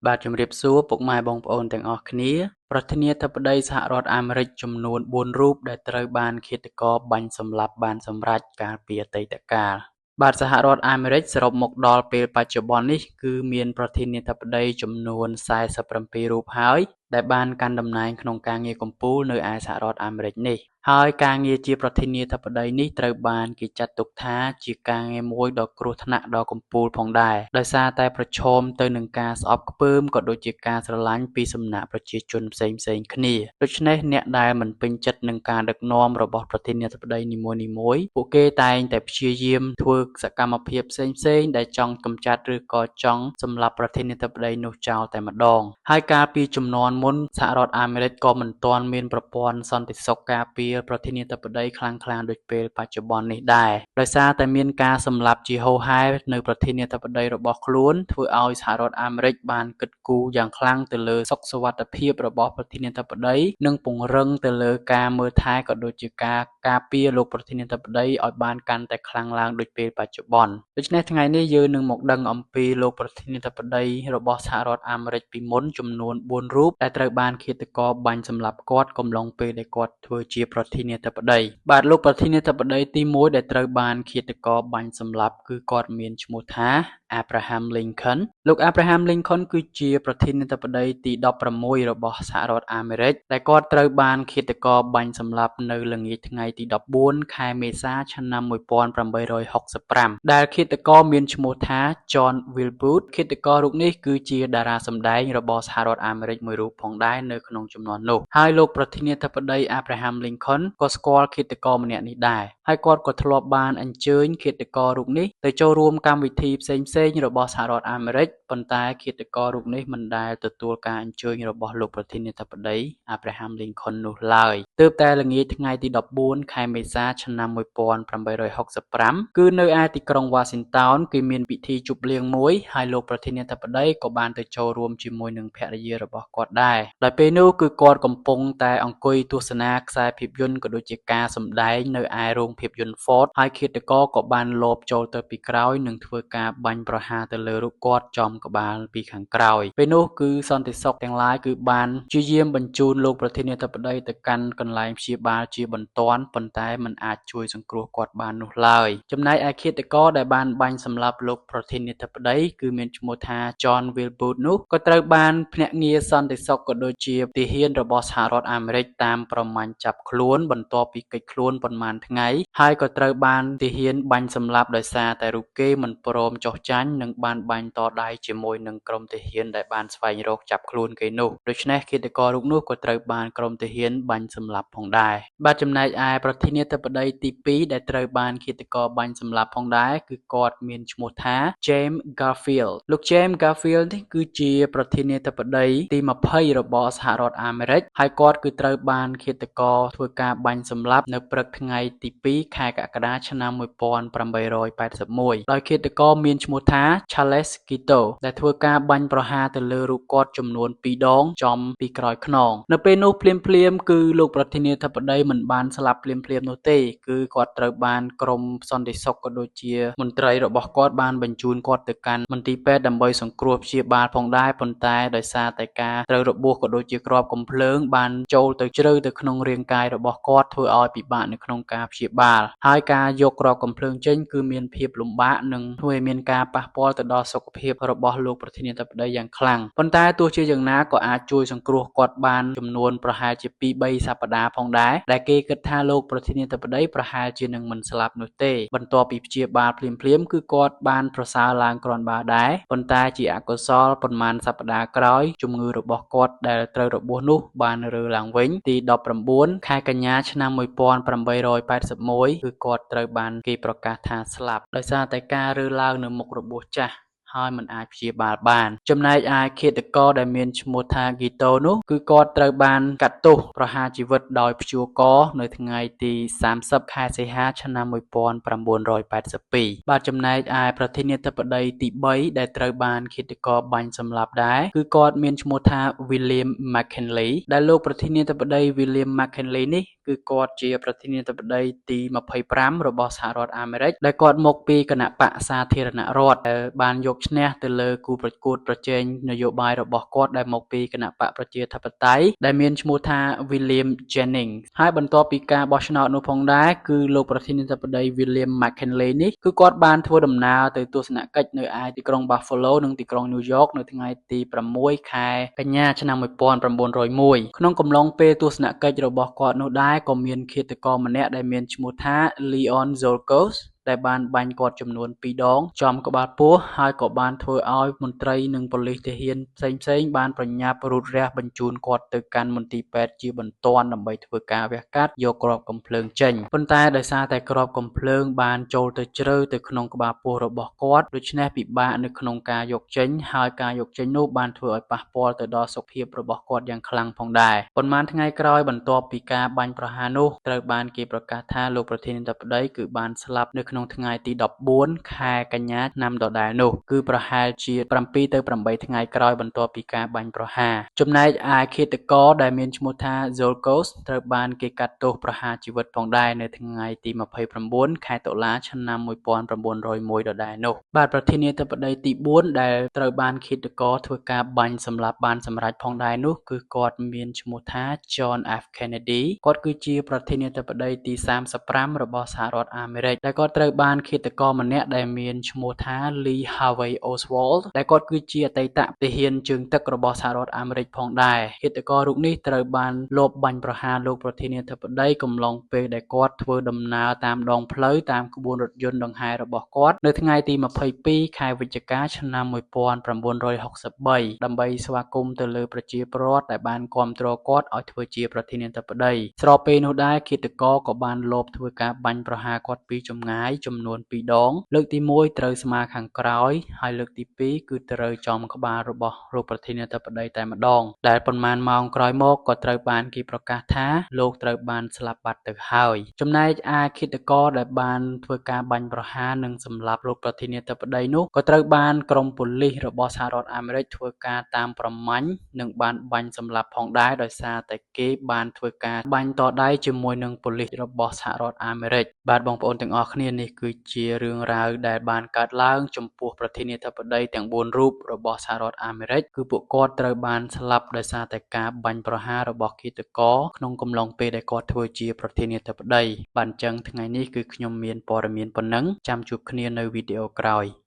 បាទជំរាបសួរពុកម៉ែបងប្អូនទាំងអស់គ្នាប្រធានាធិបតីសហរដ្ឋអាមេរិកចំនួន4រូបដែលត្រូវបានឃាតករបាញ់សម្លាប់បានសម្រេចកាលពីអតីតកាលបាទសហរដ្ឋអាមេរិកសរុបមកដល់ពេលបច្ចុប្បន្ននេះគឺមានប្រធានាធិបតីចំនួន47រូបហើយដែលបានកាន់តំណែងក្នុងការងារកំពូលនៅឯសហរដ្ឋអាមេរិកនេះហើយការងារជាប្រធានាធិបតីនេះត្រូវបានគេចាត់ទុកថាជាការងារមួយដ៏គ្រោះថ្នាក់ដ៏កំពូលផងដែរដោយសារតែប្រឈមទៅនឹងការស្អប់ខ្ពើមក៏ដូចជាការស្រឡាញ់ពីសំណាក់ប្រជាជនផ្សេងៗគ្នាដូច្នេះអ្នកដែលមិនពេញចិត្តនឹងការដឹកនាំរបស់ប្រធានាធិបតីនីមួយៗពួកគេតែងតែព្យាយាមធ្វើសកម្មភាពផ្សេងៗដែលចង់កម្ចាត់ឬក៏ចង់សម្លាប់ប្រធានាធិបតីនោះចោលតែម្ដងហើយកាលពីជំនាន់មុនសហរដ្ឋអាមេរិកក៏មិនទាន់មានប្រព័ន្ធសន្តិសុខការពារប្រធានាធិបតីខ្លាំងក្លាដូចពេលបច្ចុប្បន្ននេះដែរដោយសារតែមានការសម្លាប់ជាហូរហែនៅប្រធានាធិបតីរបស់ខ្លួនធ្វើឲ្យសហរដ្ឋអាមេរិកបានគិតគូរយ៉ាងខ្លាំងទៅលើសុខសុវត្ថិភាពរបស់ប្រធានាធិបតីនិងពង្រឹងទៅលើការមើលថែក៏ដូចជាការការពារលោកប្រធានាធិបតីឲ្យបានកាន់តែខ្លាំងឡើងដូចពេលបច្ចុប្បន្នដូច្នេះថ្ងៃនេះយើងនឹងមកដឹងអំពីលោកប្រធានាធិបតីរបស់សហរដ្ឋអាមេរិកពីមុនចំនួន4រូបដែលត្រូវបានឃាតករបាញ់សម្លាប់គាត់កំឡុងពេលដែលគាត់ធ្វើជាប្រធានាធិបតីបាទលោកប្រធានាធិបតីទី1ដែលត្រូវបានឃាតករបាញ់សម្លាប់គឺគាត់មានឈ្មោះថា Abraham Lincoln លោក Abraham Lincoln គឺជាប្រធានាធិបតីទី16របស់សហរដ្ឋអាមេរិកដែលគាត់ត្រូវបានឃាតករបាញ់សម្លាប់នៅល្ងាចថ្ងៃទី14ខែមេសាឆ្នាំ1865ដែលឃាតករមានឈ្មោះថា John Wilkes Booth ឃាតកររូបនេះគឺជាតារាសម្ដែងរបស់សហរដ្ឋអាមេរិកមួយរូបផងដែរនៅក្នុងជំនាន់នោះហើយលោកប្រធានាធិបតី Abraham Lincoln ក៏ស្គាល់ឃាតករម្នាក់នេះដែរហើយគាត់ក៏ធ្លាប់បានអញ្ជើញឃាតកររូបនេះទៅចូលរួមកម្មវិធីផ្សេងៗរបស់សហរដ្ឋអាមេរិកប៉ុន្តែឃាតកររូបនេះមិនដែលទទួលការអញ្ជើញរបស់លោកប្រធានាធិបតី Abraham Lincoln នោះឡើយទើបតែល្ងាចថ្ងៃទី14ខែមេសាឆ្នាំ1865គឺនៅឯទីក្រុងវ៉ាស៊ីនតោនគេមានពិធីជប់លៀងមួយហើយលោកប្រធានាធិបតីក៏បានទៅចូលរួមជាមួយនឹងភរិយារបស់គាត់ដែរដោយពេលនោះគឺគាត់កំពុងតែអង្គុយទស្សនាខ្សែភាពយន្តក៏ដូចជាការសម្ដែងនៅឯរោងភាពយន្ត Ford ហើយឃាតករក៏បានលបចូលទៅពីក្រោយនិងធ្វើការបាញ់ប្រហារទៅលើរូបគាត់ចំក្បាលពីខាងក្រោយពេលនោះគឺសន្តិសុខទាំងឡាយគឺបានព្យាយាមបញ្ជូនលោកប្រធានាធិបតីទៅកាន់កន្លែងព្យាបាលជាបន្ទាន់ប៉ុន្តែមិនអាចជួយសង្គ្រោះគាត់បាននោះឡើយចំណែកឯឃាតករដែលបានបាញ់សម្លាប់លោកប្រធានាធិបតីគឺមានឈ្មោះថា John Wilkes Booth នោះក៏ត្រូវបានភ្នាក់ងារសន្តិសុខក៏ដូចជាទាហានរបស់សហរដ្ឋអាមេរិកតាមប្រមាញ់ចាប់ខ្លួនបន្ទាប់ពីគេចខ្លួនប៉ុន្មានថ្ងៃហើយក៏ត្រូវបានទាហានបាញ់សម្លាប់ដោយសារតែរូបគេមិនព្រមចុះចាញ់និងបានបាញ់តដៃជាមួយនឹងក្រុមទាហានដែលបានស្វែងរកចាប់ខ្លួនគេនោះដូច្នេះឃាតកររូបនោះក៏ត្រូវបានក្រុមទាហានបាញ់សម្លាប់ផងដែរបាទចំណែកឯប្រធានាធិបតីទី2ដែលត្រូវបានឃាតករបាញ់សម្លាប់ផងដែរគឺគាត់មានឈ្មោះថា James Garfield លោក James Garfield នេះគឺជាប្រធានាធិបតីទី20របស់សហរដ្ឋអាមេរិកហើយគាត់គឺត្រូវបានឃាតករធ្វើការបាញ់សម្លាប់នៅព្រឹកថ្ងៃទី2ខែកក្កដាឆ្នាំ1881ដោយឃាតករមានឈ្មោះថា Charles Guiteau ដែលធ្វើការបាញ់ប្រហារទៅលើរូបគាត់ចំនួន2ដងចំពីក្រោយខ្នងនៅពេលនោះភ្លាមៗគឺលោកប្រធានាធិបតីមិនបានស្លាប់ភ្លាមៗនោះទេគឺគាត់ត្រូវបានក្រុមសន្តិសុខក៏ដូចជាមន្ត្រីរបស់គាត់បានបញ្ជូនគាត់ទៅកាន់មន្ទីរពេទ្យដើម្បីសង្គ្រោះព្យាបាលផងដែរប៉ុន្តែដោយសារតែការត្រូវរបួសក៏ដូចជាគ្រាប់កាំភ្លើងបានចូលទៅជ្រៅទៅក្នុងរាងកាយរបស់គាត់ធ្វើឲ្យពិបាកនៅក្នុងការព្យាបាលហើយការយកគ្រាប់កាំភ្លើងចេញគឺមានភាពលំបាកនិងធ្វើឲ្យមានការប៉ះពាល់ទៅដល់សុខភាពរបស់លោកប្រធានាធិបតីយ៉ាងខ្លាំងប៉ុន្តែទោះជាយ៉ាងណាក៏អាចជួយសង្គ្រោះគាត់បានចំនួនប្រហែលជា 2-3 សប្តាហ៍ផងដែរដែលគេគិតថាលោកប្រធានាធិបតីប្រហែលជានឹងមិនស្លាប់នោះទេបន្ទាប់ពីព្យាបាលភ្លាមៗគឺគាត់បានប្រសើរឡើងគ្រាន់បើដែរប៉ុន្តែជាអកុសលប៉ុន្មានសប្តាហ៍ក្រោយជំងឺរបស់គាត់ដែលត្រូវរបួសនោះបានរើឡើងវិញទី19ខែកញ្ញាឆ្នាំ1881គឺគាត់ត្រូវបានគេប្រកាសថាស្លាប់ដោយសារតែការរើឡើងនៅមុខរបួសចាស់ហើយមិនអាចព្យាបាលបានចំណែកឯឃាតករដែលមានឈ្មោះថា Guiteau នោះគឺគាត់ត្រូវបានកាត់ទោសប្រហារជីវិតដោយព្យួរកនៅថ្ងៃទី30ខែសីហាឆ្នាំ1882បាទចំណែកឯប្រធានាធិបតីទី3ដែលត្រូវបានឃាតករបាញ់សម្លាប់ដែរគឺគាត់មានឈ្មោះថា William McKinley ដែលលោកប្រធានាធិបតី William McKinley នេះគឺគាត់ជាប្រធានាធិបតីទី25របស់សហរដ្ឋអាមេរិកដែលគាត់មកពីគណបក្សសាធារណរដ្ឋដែលបានយក ឈ្នះទៅលើគូប្រកួតប្រជែងនយោបាយរបស់គាត់ដែលមកពីគណបក្សប្រជាធិបតេយ្យដែលមានឈ្មោះថា William Jennings ហើយបន្ទាប់ពីការបោះឆ្នោតនោះផងដែរគឺលោកប្រធានាធិបតី William McKinley នេះគឺគាត់បានធ្វើដំណើរទៅទស្សនកិច្ចនៅឯទីក្រុង Buffalo និងទីក្រុង New York នៅថ្ងៃទី6ខែកញ្ញាឆ្នាំ1901ក្នុងកំឡុងពេលទស្សនកិច្ចរបស់គាត់នោះដែរក៏មានឃាតករម្នាក់ដែលមានឈ្មោះថា Leon Czolgosz ដែលបានបាញ់គាត់ចំនួន2ដងចំក្បាលពោះហើយក៏បានធ្វើឲ្យមន្ត្រីនិងប៉ូលីសទាហានផ្សេងៗបានប្រញាប់រូតរះបញ្ជូនគាត់ទៅកាន់មន្ទីរពេទ្យជាបន្ទាន់ដើម្បីធ្វើការវះកាត់យកគ្រាប់កាំភ្លើងចេញប៉ុន្តែដោយសារតែគ្រាប់កាំភ្លើងបានចូលទៅជ្រៅទៅក្នុងក្បាលពោះរបស់គាត់ដូច្នេះពិបាកនៅក្នុងការយកចេញហើយការយកចេញនោះបានធ្វើឲ្យប៉ះពាល់ទៅដល់សុខភាពរបស់គាត់យ៉ាងខ្លាំងផងដែរប៉ុន្មានថ្ងៃក្រោយបន្ទាប់ពីការបាញ់ប្រហារនោះត្រូវបានគេប្រកាសថាលោកប្រធានាធិបតីគឺបានស្លាប់នៅក្នុងថ្ងៃទី14ខែកញ្ញាឆ្នាំដដែលនោះគឺប្រហែលជា7ទៅ8ថ្ងៃក្រោយបន្ទាប់ពីការបាញ់ប្រហារចំណែកឯឃាតករដែលមានឈ្មោះថា Czolgosz ត្រូវបានគេកាត់ទោសប្រហារជីវិតផងដែរនៅថ្ងៃទី29ខែតុលាឆ្នាំ1901ដដែលនោះបាទប្រធានាធិបតីទី4ដែលត្រូវបានឃាតករធ្វើការបាញ់សម្លាប់បានសម្រេចផងដែរនោះគឺគាត់មានឈ្មោះថា John F Kennedy គាត់គឺជាប្រធានាធិបតីទី35របស់សហរដ្ឋអាមេរិកដែលគាត់ត្រូវបានឃាតករម្នាក់ដែលមានឈ្មោះថា Lee Harvey Oswald ដែលគាត់គឺជាអតីតទាហានជើងទឹករបស់សហរដ្ឋអាមេរិកផងដែរឃាតកររូបនេះត្រូវបានលបបាញ់ប្រហារលោកប្រធានាធិបតីកំឡុងពេលដែលគាត់ធ្វើដំណើរតាមដងផ្លូវតាមក្បួនរថយន្តដង្ហែរបស់គាត់នៅថ្ងៃទី22ខែវិច្ឆិកាឆ្នាំ1963ដើម្បីស្វាគមន៍ទៅលើប្រជាពលរដ្ឋដែលបានគាំទ្រគាត់ឲ្យធ្វើជាប្រធានាធិបតីស្របពេលនោះដែរឃាតករក៏បានលបធ្វើការបាញ់ប្រហារគាត់ពីចម្ងាយចំនួន2ដងលើកទី1ត្រូវស្មាខាងក្រោយហើយលើកទី2គឺត្រូវចំក្បាលរបស់លោកប្រធានាធិបតីតែម្ដងដែលប៉ុន្មានម៉ោងក្រោយមកក៏ត្រូវបានគេប្រកាសថាលោកត្រូវបានស្លាប់បាត់ទៅហើយចំណែកឯឃាតករដែលបានធ្វើការបាញ់ប្រហារនិងសម្លាប់លោកប្រធានាធិបតីនោះក៏ត្រូវបានក្រុមប៉ូលីសរបស់សហរដ្ឋអាមេរិកធ្វើការតាមប្រមាញ់និងបានបាញ់សម្លាប់ផងដែរដោយសារតែគេបានធ្វើការបាញ់តដៃជាមួយនឹងប៉ូលីសរបស់សហរដ្ឋអាមេរិកបាទបងប្អូនទាំងអស់គ្នានេះគឺជារឿងរ៉ាវដែលបានកើតឡើងចំពោះប្រធានាធិបតីទាំង4រូបរបស់សហរដ្ឋអាមេរិកគឺពួកគាត់ត្រូវបានស្លាប់ដោយសារតែការបាញ់ប្រហាររបស់ឃាតករក្នុងកំឡុងពេលដែលគាត់ធ្វើជាប្រធានាធិបតីបាទអញ្ចឹងថ្ងៃនេះគឺខ្ញុំមានព័ត៌មានប៉ុណ្ណឹងចាំជួបគ្នានៅវីដេអូក្រោយ។